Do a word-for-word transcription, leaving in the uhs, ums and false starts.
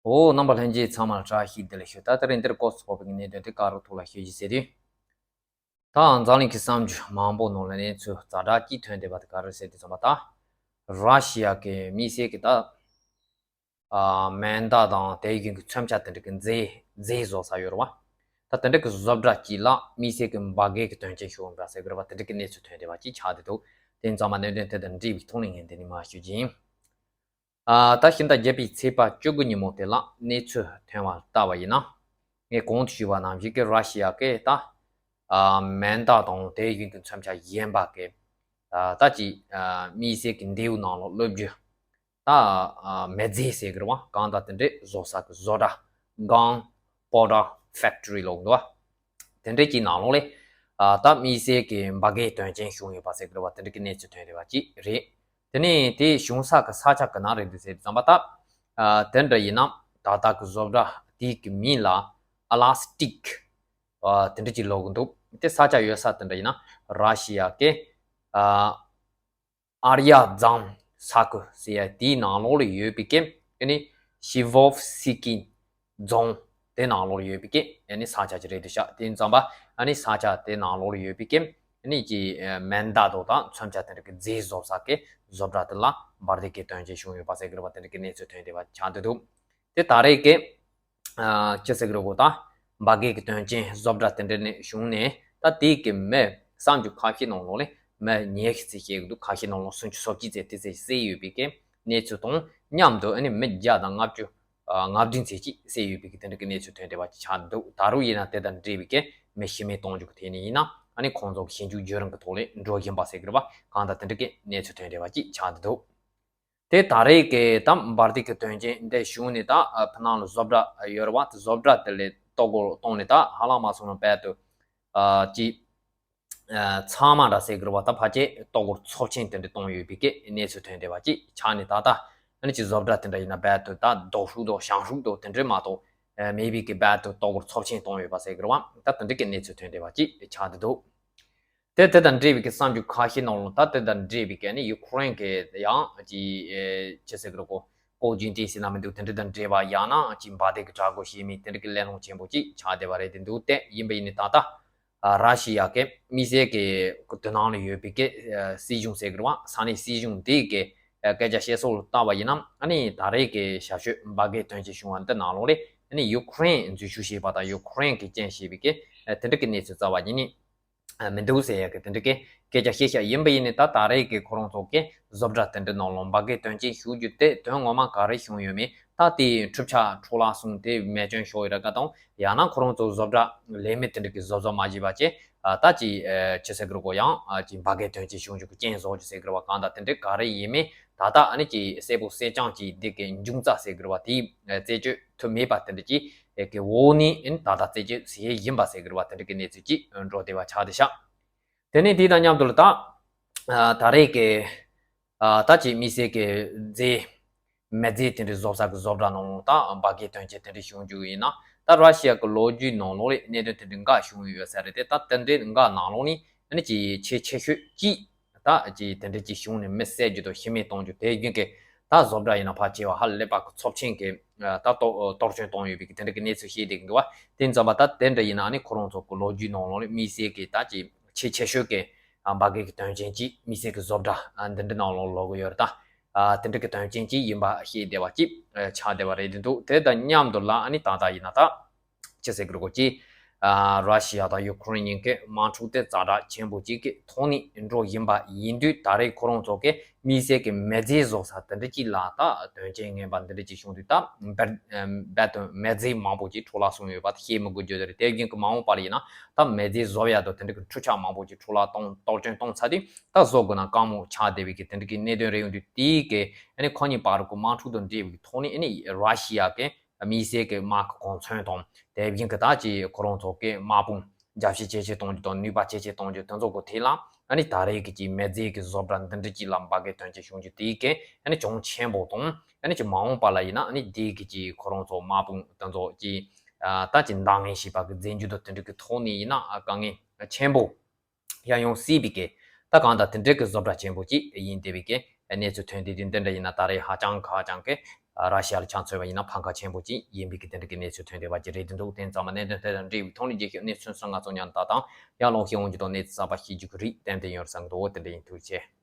འོ། རྣམ་པ་ལྷན་རྒྱས་ཚང་མར་བཀྲ་ཤིས་བདེ་ལེགས་ཞུ། ད་ལྟ་རིང་འདིར་སྐོར་ཚོགས་པའི་གནད་དོན་དེ་ག་རུ་ཐུགས་ལ་ཞུ་རྒྱུ་ཟེར་དུས། ད་འཛམ་གླིང་གི་བསམ་རྒྱུ་མང་པོ་ནང་ལ་གནས་ཚུལ་ཛ་དྲག་ཅིག་ཐོན་བསྡད་པ་དེ་ག་རེ་ཟེར་དུས་ཙམ་པ། ད་ར་ཤི་ཡ་གི་དམིགས་བསལ་གྱི་ད་ཨ་མེ་མདའ་དང་དེ་བཞིན་གྱི་མཚོན་ཆ་དེ་འདྲ་གི་རྫས་རྫས་བཟོ་ས་ཡོད་རེད་བ། ད་དེ་འདྲ་གི་བཟོ་གྲྭ་གཅིག་ལ་དམིགས་བསལ་གྱི་འབར་གས་ཀྱི་དོན་རྐྱེན་བྱུང་ཡོད་པ་ཟེར་གྱི་རེད་བ། དེ་འདྲ་གི་གནས་ཚུལ་ཐོན་བསྡད་པ་ཅིག་ཆགས་བསྡད་འདུག་དེ་ཡིན་ཙང་མ་གནད་དོན་དེ་དང་འབྲེལ་བའི་ཐོག་ནས་ངས་འདི་ནས་མར་ཞུ་རྒྱུ་ཡིན། ཨ། ད་ཕྱི་ཟླ་བརྒྱད་པའི་ཚེས་པ་བཅུ་དགུ་ཉིན་མོ་དེ་ལ་གནས་ཚུལ་ཐོན་པ་ལྟ་བ་ཡིན་ན། ངས་གོང་དུ་ཞུས་པ་ནང་བཞིན་གྱི་ར་ཤི་ཡ་གི་ད་ཨ་མེ་མདའ་དང་དེ་བཞིན་གྱི་མཚོན་ཆ་གཞན་པ་གི་ཨ་ད་ཅིག་ཨ་དམིགས་བསལ་གྱི་མདེའུ་ནང་ལོགས་སློག་རྒྱུ། ད་ཨ་མེ་རྫས་ཟེར་གི་རེད་བ། གང་ལྟར་དེ་འདྲའི་བཟོ་ས་གི་བཟོ་གྲྭ། Gun Powder Factory ལབ་འདུག་བ། དེ་འདྲའི་གི་ནང་ལོགས་ལས་ཨ་ད་དམིགས་བསལ་གྱི་འབར་གས་དོན་རྐྱེན་བྱུང་ཡོད་པ་ཟེར་གི་རེད་བ། དེ་འདྲའི་གི་གནས་ཚུལ་ཐོན་བསྡད་པ་ཅིག་རེད། དེ་ནས་དེ་བྱུང་ས་གི་ས་ཆ་གི་ནང་རེད་འདུག་ཟེར་དུས་ཙམ་པ། ད་ཨ་དེ་འདྲ་ཡིན་ན་ད་ལྟ་གི་བཟོ་གྲྭ་དེའི་གི་མིང་ལ་Elastic ཨ་དེ་འདྲ་ཅིག་ལབ་གི་འདུག་དེ་ས་ཆ་ཡོད་ས་དེ་འདྲ་ཡིན་ན་ར་ཤི་ཡ་གི་ཨ་ཨར་ཡ་རྫོང་ས་ཁུལ་ཟེར་ཡ་དེའི་ནང་ལོགས་ལ་ཡོད་པའི་གི་ཨ་ནི་Chelyabinsk རྫོང་དེ་ནང་ལོགས་ལ་ཡོད་པའི་གི་ཨ་ནི་ས་ཆ་ཅིག་རེད་འདུག་ཤག་དེ་ཡིན་ཙམ་པ་ཨ་ནི་ས་ཆ་དེ་ནང་ལོགས་ལ་ཡོད་པའི་གི་ཨ་ནི་ཀྱི་ཨ་མེ་མདའ་དང་མཚོན་ཆ་དེ་འདྲ་གི་རྫས་བཟོ་ས་གི་བཟོ་གྲྭ་དེ་ལ་འབར་གས་ཀྱི་དོན་རྐྱེན་བྱུང་ཡོད་པ་ཟེར་གི་རེད་བ། དེ་འདྲ་གི་གནས་ཚུལ་ཐོན་བསྡད་པ་ཆགས་བསྡད་འདུག་དེ་ད་རེས་ཀྱི་ཨ་ཅི་ཟེར་གི་རེད་གོ། ད་འབར་གས་ཀྱི་དོན་རྐྱེན་བཟོ་གྲྭ་དེ་འདྲ་ནས་བྱུང་ནས་ད་དེའི་གི་མི་གསར་འགྱུར་ཁ་ཤས་ནང་ལོགས་ལས་མི་ཉི་ཤུ་ཙམ་བཤད་གི་འདུག་ཁ་ཤས་ནང་ལོགས་སུམ་ཅུ་སོ་གཅིག་ཙམ་དེ་ཙམ་བསད་ཡོད་པའི་གི་གནས་ཚུལ་དང་མཉམ་དུ་ཨ་ནི་མི་བརྒྱ་དང་ལྔ་བཅུ་ཨ་ལྔ་བདུན་ཙམ་ཅིག་བསད་ཡོད་པའི་གི་དེ་འདྲ་གི་གནས་ཚུལ་ཐོན་བསྡད་པ་ཅིག་ཆགས་འདུག་ད་རུང་ཡིན་ན་དེ་དང་འབྲེལ་བའི་གི་མི་ཤི་རྨས་གཏོང་རྒྱུ་གི་ཐད་ནས་ཡིན་ན་ཨ་ནི་ཁོང་ཚོ་གི་ཞིབ་འཇུག་བརྒྱུད་རིམ་གི་ཐོག་ལས་འགྲོ་བཞིན་པ་ཟེར་གི་རེད་བ། གང་ལྟར་དེ་འདྲ་གི་གནས་ཚུལ་ཐོན་བསྡད་པ་ཅིག་ཆགས་འདུག་དེ་ད་རེས་ཀྱི་ད་འབར་གས་ཀྱི་དོན་རྐྱེན་འདི་བྱུང་ནས་ད་ཕ་ནང་ལ་བཟོ་གྲྭ་ཡོད་རེད་བ། དེ་བཟོ་གྲྭ་དེ་ལས་གཏོར་རྒོལ་བཏང་ནས་ད་ཧ་ལམ་མ་སོང་ན་རྦད་དེ་ཨ་ཅིག་ཨ་ཚང་མ་འདྲ་ཟེར་གི་རེད་བ། ད་ཕལ་ཆེར་གཏོར་རྒོལ་ཚབས་ཆེན་དེ་འདྲ་བཏང་ཡོད་པའི་གི་གནས་ཚུལ་ཐོན་བསྡད་པ་ཅིག་ཆགས་ནས། ད་ལྟ་ཨ་ནི་ཅིག་བཟོ་གྲྭ་དེ་འདྲ་ཡིན་ན་རྦད་དེ་ད་རྡོ་ཧྲུག་དང་ཞང་ཧྲུག་དང་དེ་འདྲ་མ་གཏོགས་ཨ་མེད་པའི་གི་རྦད་དེ་གཏོར་རྒོལ་ཚབས་ཆེན་བཏང་ཡོད་པ་ཟེར་གི་རེད་བ། ད་དེ་འདྲ་གི་གནས་ཚུལ་ཐོན་བསྡད་པ་ཅིག་ཆགས་བསྡད་འདུག་དེ་དེ་དང་འབྲེལ་བའི་གི་གསར་འགྱུར་ཁ་ཤས་ནང་ལ་ད་དེ་དང་འབྲེལ་བའི་གི་ནི་ཡུ་ཁུ་རེན་གི་ཡང་ཅི་ཨེ་ཅི་ཟེར་གི་རེད་གོ། བཀོད་རྒྱུན་དེ་ཟེར་ན་མི་འདུག་དེ་འདྲ་དང་འབྲེལ་བ་ཡང་ན་ཅི་འབར་མདེལ་གི་དྲག་རྒོལ་བྱས་མིན་དེ་འདྲ་གི་གླེང་སློང་ཆེན་པོ་ཅིག་ཆགས་བསྡད་པ་རེད། དེ་འདུག་དེ་ཡིན་པ་ཡིན་ནི་ད་ལྟ་ཨ་ར་ཤི་ཡ་གི་དམིགས་བསལ་གི་དེ་ནང་ལ་ཡོད་པའི་གི་ཨ་སྲིད་གཞུང་ཟེར་གི་རེད་བ། ས་གནས་སྲིད་གཞུང་དེ་གི་ཨ་སྐད་ཆ་བཤད་སྲོལ་ལ་བལྟས་པ་ཡིན་ན་ཨ་ནི་ད་རེས་གི་ཞབས་ཞུ་འབར་གས་དོན་རྐྱེན་བྱུང་བ་འདི་ནང་ལོགས་ལས་ཨ་ནི་ཡུ་ཁུ་རེན་འཛུལ་ཞུགས་བྱས་པ་དང་ཡུ་ཁུ་རེན་གི་རྐྱེན་བྱས་པའི་གི་ཨ་དེ་འདྲ་གི་གནས་ཚུལ་རྩ་བ་ཉིད་ནས་མི་འདུག་ཟེར་ཡ་གི་དེ་འདྲ་གི་སྐད་ཆ་བཤད་ཤག་ཡིན་པ་ཡིན་ནི་ད་ད་རེས་ཀྱི་ཁོ་རང་ཚོ་གི་བཟོ་གྲྭ་དེ་འདྲ་ནང་ལོགས་འབར་གས་དོན་རྐྱེན་ཞུགས་རྒྱུ་དེ་དོན་ངོ་མ་ག་རེ་བྱུང་ཡོད་མེད། ད་དེའི་འཕྲུལ་ཆས་འཕྲོ་བརླག་སོང་དེ་མེ་སྐྱོན་ཤོར་ཡོད་ར་ག་དང་ཡང་ན་ཁོ་རང་ཚོ་བཟོ་གྲྭ་ལས་མི་དེ་འདྲ་གི་བཟོ་བཟོ་མ་བྱས་པ་བྱས་ད་ཅི་ཅི་ཟེར་གི་རེད་གོ། ཡང་ཅི་འབར་གས་དོན་རྐྱེན་བྱུང་རྒྱུ་གི་རྐྱེན་བཟོ་རྒྱུ་ཟེར་གི་རེད་བ། གང་ལྟར་དེ་འདྲ་ག་རེ་ཡིན་མིན་ད་ལྟ་ཨ་ནི་ཅི་གསལ་པོ་གསལ་རྐྱང་ཅིག་འདི་གི་འབྱུང་རྩ་ཟེར་གི་རེད་བ། དེའི་རྩད་གཅོད་ཐུབ་མེད་པ་དེ་འདྲ་ཅིག་གི་འོག་ནས་ཨ་ནི་ད་ལྟ་རྩད་གཅོད་བྱེད་ཡས་ཡིན་པ་ཟེར་གི་རེད་བ། དེ་འདྲ་གི་གནས་ཚུལ་ཅིག་འགྲོ་བསྡད་པ་ཆགས་བསྡད་ཤག་དེ་ནས་དེ་དང་མཉམ་དུ་ལ་ད་ཨ་ད་རེས་ཀྱི་ཨ་ད་ཅིག་དམིགས་བསལ་གྱི་རྫས་མེ་རྫས་དེ་འདྲ་བཟོ་ས་གི་བཟོ་གྲྭ་ནང་ལ་ད་འབར་གས་དོན་རྐྱེན་དེ་འདྲ་བྱུང་རྒྱུ་ཡིན་ན་ད་ར་ཤི་ཡ་གི་ལོ་རྒྱུས་ནང་ལོགས་ལ་གནད་དོན་དེ་འདྲ་འགའ་བྱུང་ཡོད་ས་རེད་དེ། ད་དེ་འདྲའི་འགའ་ནང་ལོགས་ནས་ཨ་ནི་ཅིག་ཆེས་ཆེ་ཤོས་ཀྱི་ད་ཅིག་དེ་འདྲ་ཅིག་བྱུང་ནས་མི་བསད་རྒྱུ་དང་ཤི་རྨས་གཏོང་རྒྱུ་དེ་བཞིན་གྱི་ད་བཟོ་གྲྭ་ཡིན་ན་ཕལ་ཆེ་བ་ཧ་ལས་པ་གི་ཚབས་ཆེན་གྱི་ད་གཏོར་གཏོར་སྐྱོན་བཏང་ཡོད་པའི་གི་དེ་འདྲ་གི་གནས་ཚུལ་བཤད་བསྡད་ཀྱི་འདུག་བ། དེ་ཙམ་པ་ད་དེ་འདྲ་ཡིན་ན་ཨ་ནི་ཁོ་རང་ཚོ་གི་ལོ་རྒྱུས་ནང་ལོགས་ལ་དམིགས་བསལ་གྱི་ད་ཅིག་ཆེས་ཆེ་ཤོས་ཀྱི་འབར་གས་ཀྱི་དོན་རྐྱེན་ཅིག་དམིགས་བསལ་གྱི་བཟོ་གྲྭ་འདི་འདྲ་ནང་ལོགས་ལོག་གི་ཡོད་རེད། ད་དེ་འདྲ་གི་དོན་རྐྱེན་ཅིག་ཡིན་པ་བཤད་བསྡད་པ་ཅིག་ཆགས་བསྡད་པ་རེད། དེ་འདུག་དེ་དང་མཉམ་དུ་ལ་ཨ་ནི་ད་ལྟ་ཡིན་ན་ད་ཅི་ཟེར་གི་རེད་གོ་ཅི། ཨ་ར་ཤི་ཡ་དང་ཡུ་ཁུ་རེན་གཉིས་ཀའི་དམག་འཁྲུག་དེ་ཛ་དྲག་ཆེན་པོ་ཅིག་གི་ཐོག་ནས་འགྲོ་བཞིན་པ་ཡིན་དུས་ད་རེས་ཁོ་རང་ཚོ་གི་དམིགས་བསལ་གྱི་མེ་རྫས་བཟོ་ས་དེ་འདྲ་ཅིག་ལ་ད་དོན་རྐྱེན་ངན་པ་འདི་འདྲ་ཅིག་བྱུང་དུས་ད་རྦད་རྦད་དེ་མེ་རྫས་མང་པོ་ཅིག་འཕྲོ་བརླག་སོང་ཡོད་པ་དེ་བཤད་མི་དགོས་རྒྱུ་དེ་རེད། དེ་བཞིན་གྱི་མ་འོངས་པ་ལ་ཡིན་ན་ད་མེ་རྫས་བཟོ་ཡ་དང་དེ་འདྲ་གི་འཕྲུལ་ཆས་མང་པོ་ཅིག་འཕྲོ་བརླག་གཏོང་གཏོར་སྐྱོན་གཏོང་ཚར་དུས་ད་བཟོ་དགོས་ན་དཀའ་མོ་ཆགས་བསྡད་པའི་གི་དེ་འདྲ་གི་གནད་དོན་རེད། ཡོང་དུས་དེའི་གི་ཨ་ནི་ཁོ་གཉིས་བར་གི་དམག་འཁྲུག་དང་འབྲེལ་བའི་ཐོག་ནས་ཨ་ནི་ར་ཤི་ཡ་གི་དམིགས་བསལ་གྱི་དམག་གི་གོ་མཚོན་དང་དེ་བཞིན་གྱི་ད་ཅིག་ཁོ་རང་ཚོ་གི་དམག་དཔུང་རྒྱ་ཆེ་ཇེ་ཆེ་གཏོང་རྒྱུ་དང་ནུས་པ་ཇེ་ཆེ་གཏོང་རྒྱུ་དེ་ཚོ་གི་ཐད་ལ་ཨ་ནི་ད་རེས་ཀྱི་ཅིག་མེ་རྫས་ཀྱི་བཟོ་གྲྭ་འདི་འདྲ་ཅིག་ལ་འབར་གས་དོན་རྐྱེན་བྱུང་རྒྱུ་དེའི་གི་ཨ་ནི་གྱོང་ཆེན་པོ་དང་ཨ་ནི་ཅིག་མ་འོངས་པ་ལ་ཡིན་ན་ཨ་ནི་དེའི་གི་ཅིག་ཁོ་རང་ཚོ་དམག་དཔུང་དེ་ཚོ་ཅིག་ད་ཅིག་འདང་ངེས་བྱས་པ་གི་རྫས་འགྱུར་དང་དེ་འདྲ་གི་ཐོག་ནས་ཡིན་ན་དཀའ་ངལ་ཆེན་པོ་ཡང་ཡོང་སྲིད་པའི་གི་ད་གང་ལྟར་དེ་འདྲའི་གི་བཟོ་གྲྭ་ཆེན་པོ་ཅིག་ཡིན་བསྡད་པའི་གི་གནས་ཚུལ་ཐོན་བསྡད་དུས་འདི་འདྲ་ཡིན་ན་ད་རེས་ཧ་ཅང་གི་ཧ་ཅང་གི་ ར་ཤི་ཡ་ལ་ཆ་མཚོན་པ་ཡིན་ན་ཕམ་ཁ་ཆེན་པོ་ཅིག་ཡིན་པའི་གི་དེ་འདྲ་གི་གནས་ཚུལ་ཐོན་བསྡད་པ་ཅིག་རེད། དེ་འདུག་དེ་ཙམ་མ་གནད་དོན་དེ་དང་འབྲེལ་བའི་ཐོག་ནས་རྒྱལ་ཁབ་གནས་ཚུལ་སོགས་ང་ཚོ་མཉམ་དུ་ལྟ་དང་། ཡར་ལངས་ཤིག་འོང་རྒྱུ་དང་གནས་ཚུལ་གསར་པ་ཤེས་རྒྱུ་གི་རིགས་ཏན་ཏན་ཡོད་བསམ་གི་འདུག་དེ་འདྲ་ཡིན། ཐུགས་རྗེ་ཆེ།